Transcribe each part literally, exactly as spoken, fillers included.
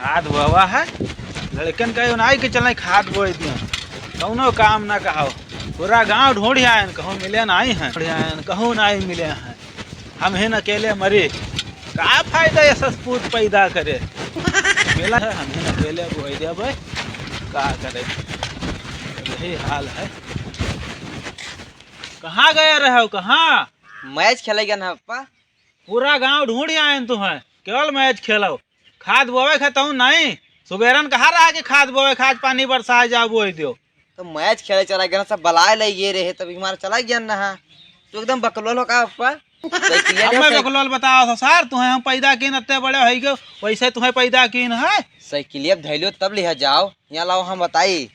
खाद बोवा है, लड़कन का यो नाई के चले खाद बोए दिया, कौनो काम ना कहाओ। पूरा गांव ढूंढ आयन, कहूँ मिले नाई है, ढूंढ आयन, कहूँ नाई मिले है। हम ही न अकेले मरी, का फायदा ये ससपूत पैदा करे? मिला है, हम ही न अकेले बोए दिया भाई, का करे? यही हाल है। कहाँ गए रहो, कहाँ? मैच खेले गए ना पप्पा। पूरा गांव ढूंढ आयन तुम्हें, केवल मैच खेलो। खाद बोवे खातहूँ नहीं। सुबेरन कहा रहा कि खाद बोवे, खाद पानी बरसाए जाओ, बोए दियो। तो मैच खेले चला गया, सब बलाए ले ये रहे, तभी हमारा चला गया ना। तू एकदम बकलोल हो का पप्पा? साइकिलिया हम दे, मैं साइक- बकलोल बताओ तो सार, तुम्हें हम पैदा कीन अत्ते बड़े होई गयो, वैसे तुम्हें पैदा कीन है। साइकिलिया धैलियो तब लिहा जाओ, यहाँ लाओ हम बताई।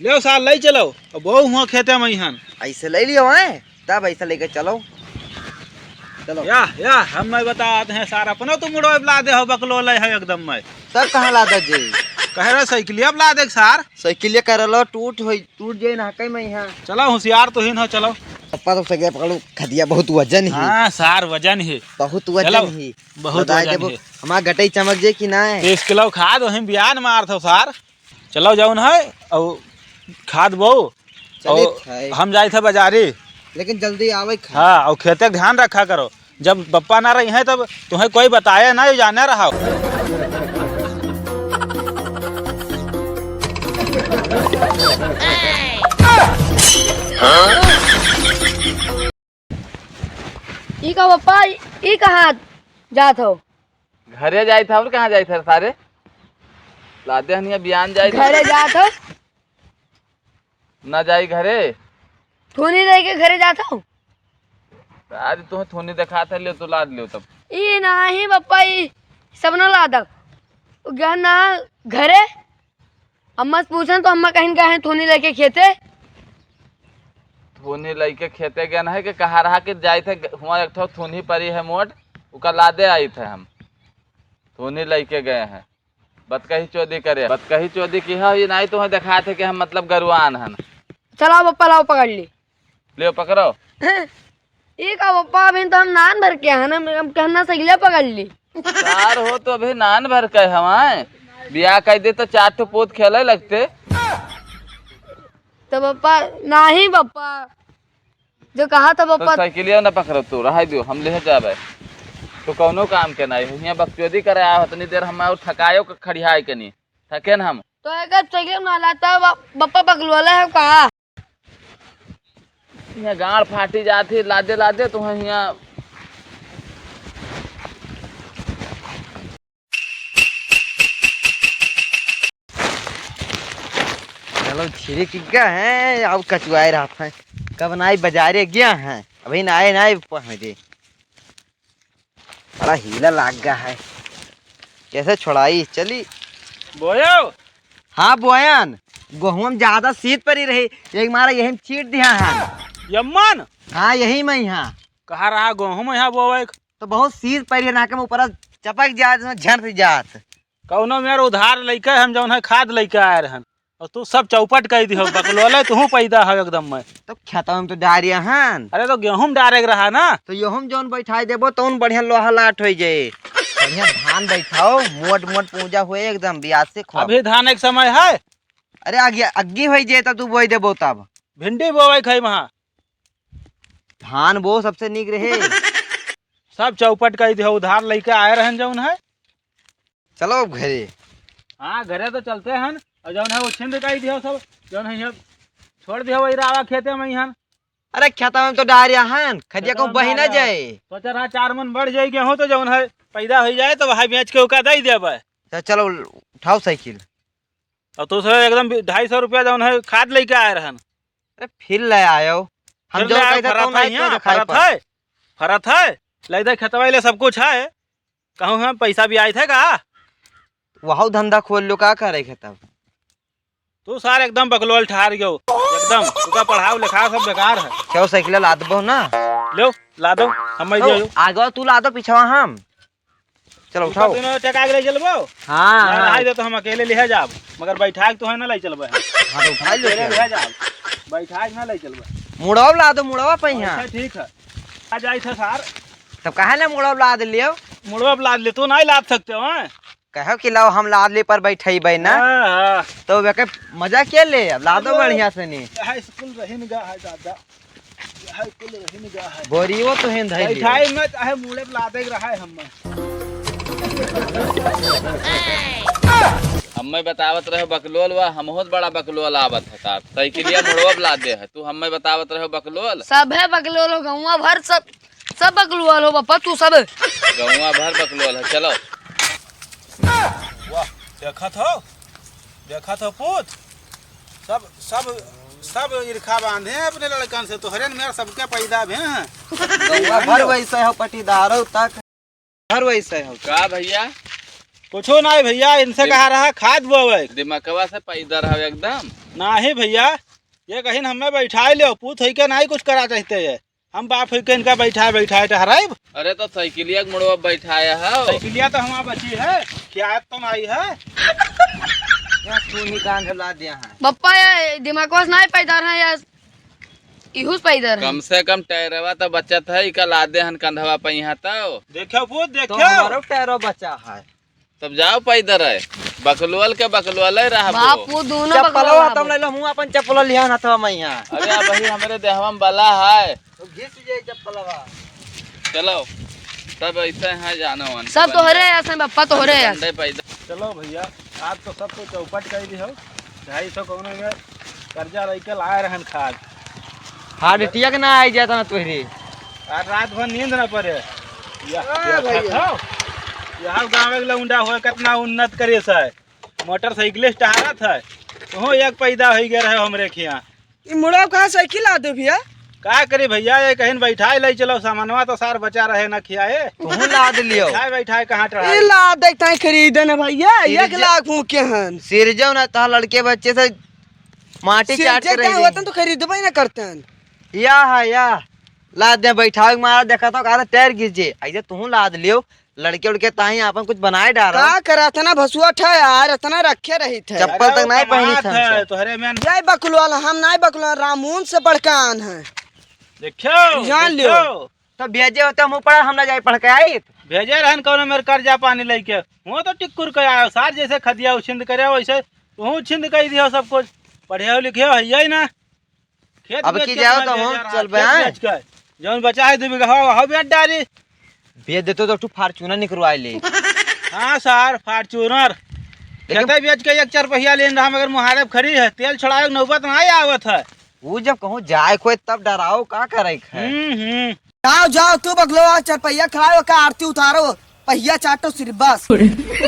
लेव सार, लई चलो। अब बहु हुआ खेते में हन। ऐसे ले लियो हैं, तब ऐसे लेके चलो। चलो। या, या, हम मैं बताते हैं सार, अपनो तुम मुड़ो लादे हो, बकलोल है एकदम मैं। तब कहाँ लादा जी? कह रहे साइकिलिया पे लादे सार। साइकिलिया कर लो, टूट होई, टूट जाए ना कहीं में यहाँ। चलो, होशियार तो ही ना, चलो। पप्पा तो सगे पकड़ो, खदिया बहुत वजन ही। हाँ सार, वजन ही। बहुत वजन चलो, ही। बहुत बताए वजन देबो, ही। हमार गटई चमक जाए कि ना? तीस किलो खाद वहीं बियान मार थो सार। चलो जौन है, और खाद बो, चलित और है। हम जाए थे बाजारी। लेकिन जल्दी आवे खा। हाँ, और खेते के ध्यान रखा करो। जब पप्पा ना रही हैं, तब तुम्हें कोई बताए ना, जाने रहा। ई का पप्पा, ई कहाँ जात हो? घरे जाइत ह, और कहाँ जाइत ह सारे? लादे हनिया बियान जाइत ह। घरे जात हो? ना जाई घरे। थूनी लेके घरे जात हो? आज तुम्हें थूनी देखात है, लियो तो लाद लियो तब। ई नाही पप्पा, ई सब ना लादब। उ गया ना घरे, अम्मा से पूछन तो अम्मा कहीं गए हैं थूनी लेके खेते। थूनी लेके खेते गए हैं कि कहा रहा कि जाइत है, हुआं एक ठो थूनी परी है मोट, उका लादे आइत है हम। थूनी लेके गए हैं। बतकही चोदी करे, बतकही चोदी की है, ये नहीं तुम्हें देखात है कि हम मतलब गरुआन हन। चलाओ पप्पा, लाओ पकड़ ली। ले पकड़ो। ई का पप्पा, अभी तो हम नान भर के हैं ना, हम कहना सगिला पकड़ ली। सार हो तो अभी नान भर के हवाए, बियाह कर दे तो चार ठो पूत खेले लगते। तो पप्पा, नाही पप्पा, जो कहा था तो पप्पा। साइकिलिया ना पकड़ो तू, रहाई दियो, हम ले जाबे। तो कौनो काम के नाही, हियां बकचोदी करे आ, इतनी देर हम और थकायो के खड़ियाए के नहीं, थके न हम। तो अगर साइकिल ना लाता, बप्पा पकड़वाला है कहा? हियां गाड़ फाटी जात ही, लादे लादे तो हियां। चलो, धीरे की गया है, अब कचुआए रहत है। कब नाई बाजारे गया है, अभी ना आए, ना आए पहुँचे। बड़ा हीला लाग गया है, कैसे छोड़ाई? चली। बोयो। हाँ बोयन, गोहुम ज्यादा सीत परी रही, एक मारा यही में चीट दिया है। यम्मन? हाँ, यही में यहाँ। कहा रहा गोहुम यहाँ बोवे? तो बहुत सीत परी रही, नाके में ऊपर चपक जात, झंस जात। कौनो मेर उधार लइके हम जौन है खाद लइके आए रहन, और तू सब चौपट कइ दिहो, बकलोले तू पैदा हो एकदम में। तो खेतवा में तो डारिया हन। अरे तो गेहूं डारे के रहा ना। तो गेहूं जौन बैठाई देबो तौन बढ़िया लोहा लाट होइ जाए। बढ़िया धान बैठाओ, मोट मोट पूजा हुए एकदम बियास से खो। अभी धान एक समय है। अरे अग्गी, अग्गी होइ जाए तब तू बोई देबो तब। भिंडी बोवे खाई वहाँ। धान बो सबसे नीक रहे। सब चौपट कइ दिहो, उधार लइके आए रहन जौन है। चलो अब घरे। हाँ, घरे तो चलते हन। और जौन है वो छिंद काई दियो सब, जौन है यहाँ छोड़ दियो वही रावा खेते में ही हन। अरे खेता में तो डारिया हन, खदिया खेतवा को में बही ना डारिया। जाए। सोचा रहा चार मन बढ़ जाए गेहूँ तो जौन है पैदा हो जाए तो वहाँ बेच के ओका दे देबे। तो चलो उठाओ साइकिल। और तो सर एकदम ढाई सौ रुपया जौन है खाद लेके आए रहन। अरे फिर ले आयो। हम फिर जो ले आयो, कहते फरत तौन है आए तो यहाँ, दिखाई फरत पड़। है, फरत है, ले दे खेतवा ले सब कुछ है। कहूँ हम पैसा भी आए थे का? वहू धंधा खोल लो, का करे के तब? तू सार एकदम बकलोल ठार गयो, एकदम। तुका पढ़ाओ लिखाओ सब बेकार है। क्यों साइकिल लादबो ना? लो, लादो, हम तो दियो। आगे तू लादो, पीछवा हम। चलो, उठाओ। दोनों टेका के ले चलबो? हाँ, ना, हाँ। रहाई दे तो हम अकेले ले जाब, मगर बैठा के तो है ना ले चलबे हम। हाँ, तो उठा लो अकेले फिर। ले जाब, बैठा के ना ले चलबे। मुड़वा लादो, मुड़वा पे यहाँ। अच्छा, ठीक है। आ जाई थे सार। तब काहे ना मुड़वा लाद लियो? मुड़वा लाद ले, तू नहीं लाद सकते हो, हैं? कहो कि लाओ हम लाद ले पर बैठइबे ना। हाँ, हाँ। तो वे के मजा के ले, अब लादो अरे, बढ़िया से नी। यह स्कूल रहिन गा है दादा, यह स्कूल रहिन गा है। बोरियो तो हेन धइल। बैठाई में चाहे मूड़े पे लादे के रहा है हम। हम्मे बतावत रहे बकलोल वा, हमहूँ त बड़ा बकलोल आवत है सार। साइकिलिया मुड़वा पे लादे है, तू हम्मे बतावत रहे बकलोल। सब है बकलोल हो, गौवा भर सब, सब बकलोल हो बप्पा, तू सब। गौवा भर बकलोल है, चलो। वाह, देखत हो, देखत हो पूत, सब, सब, सब इरखा बांधे हैं अपने लड़कन से, तोहरे न मेर सबके पैदा भे हैं। गौवा भर वैसे हो, पटीदारो तक। घर वैसे हो। का भैया? कुछो नाहीं भैया, इनसे दिम- कहा रहा खाद बोवे। दिमकवा से पैदा रहो एकदम। नाहीं भैया, ये कहिन हम्मे बैठाए लेव, पूत होइके नाहीं कुछ करा चाहते ये। हम बाप होइके इनका बैठाए, बैठाए टहराइब। अरे तो साइकिलिया के मुड़वा बैठाए हो। साइकिलिया तो हमार बची है, खियात तो नाहीं है। या तू ही कांध ला दिया है। बप्पा, ये दिमकवा से नाहीं पैदा रहे यार। इहू से पैदल है। कम से कम टायरवा तो बचत है, इका लादे हन कंधवा पे यहाँ तो। देखो पूत, तो देखो। हमारो टायरो बचा है। तब जाओ पैदल है, बकलोल के बकलोल है रहबो। बाप, वो दोनों चप्पलवा बकलोल तो रहबो। ले लो, मुँह अपन चप्पल लिया हथवा में यहाँ। अरे अब वही हमरे देहवा में बला है। तो घिस जाए चप्पलवा। चलो, तब ऐसे है जानो वन सब तोहरे आस हैं बप्पा, तोहरे आस। डंडे पैदल। चलो भैया, आज तो सब तो चौपट कर दी हो। ढाई सौ कौनो में कर्जा लेके लाए रहन खाद। हार्ट अटैक ना आई जाता ना तोहरे। आज रात भर नींद ना पड़े। यह, हाँ यह भैया। खात हो? यह गाँव के लौंडा हो, कितना उन्नत करे से। मोटरसाइकिल से टहरत है। तुहो एक पैदा हो गया रहे हमरे खिया। ई मुड़वा कहाँ साइकिल लादे भैया? का करी भैया, ये कहीं बैठाए ले चलो, सामानवा तो सार बचा रहे ना खियाए। तुहू लाद लियो। बैठाए, बैठाए कहाँ टहराए? ई लाद देखता है खरीदे ना भैया, सिरजा-, एक लाख फूके हन। सिरजो ना तहा लड़के बच्चे से माटी चाट के सिरजा रह क्या गई। होतन तो खरीदबे ना करतन। या है, या। लाद दे बैठाए के मारा देखा तो कहा था टायर घिस जे। ऐसे तुहू लाद लियो। लड़के उड़के ताही आपन कुछ बनाए डारो। का करा, इतना भसुआ था यार, इतना रखे रही थे। चप्पल अरे तक वो नाहीं पहनी कमात था है, सब। तोहरे में जय बकलवाल, हम नाहीं बकलवाल, रामून से बड़का आन है। देखो, जान लियो। देखो। तो भेजे होते हम ऊपर, हम ना जाए पढ़ के आई। भेजे रहन कौनो मेरे कर्जा पानी लेके। वो तो टिक्कुर के आयो, सार जैसे खदिया उछिंद करे, वैसे तू उछिंद कर दियो सब कुछ। पढ़े हो लिखे हो, है ही ना। खेत अब बेच की के जाओ अपना तो हम भेजा रहा, चल खेत बे। बेच के। जौन बचा है दो बीघा, हो, हो बेच डारी। बेच देतो तो तू Fortuner निकरवाए ले। हाँ सार, Fortuner। लेकिन खेते बेच के एक चार पहिया लेन रहा, मगर मुहारे पे खड़ी है, तेल छोड़ावे के नौबत ना आवत है। वो जब कहूँ जाए कोई तब डराओ, का करे है? हम्म, हम्म। जाओ, जाओ, तू बकलो, चार पहिया खड़ा हो का आरती उतारो, पहिया चाटो सिर्फ बस।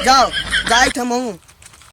जाओ, जाए थे मऊ।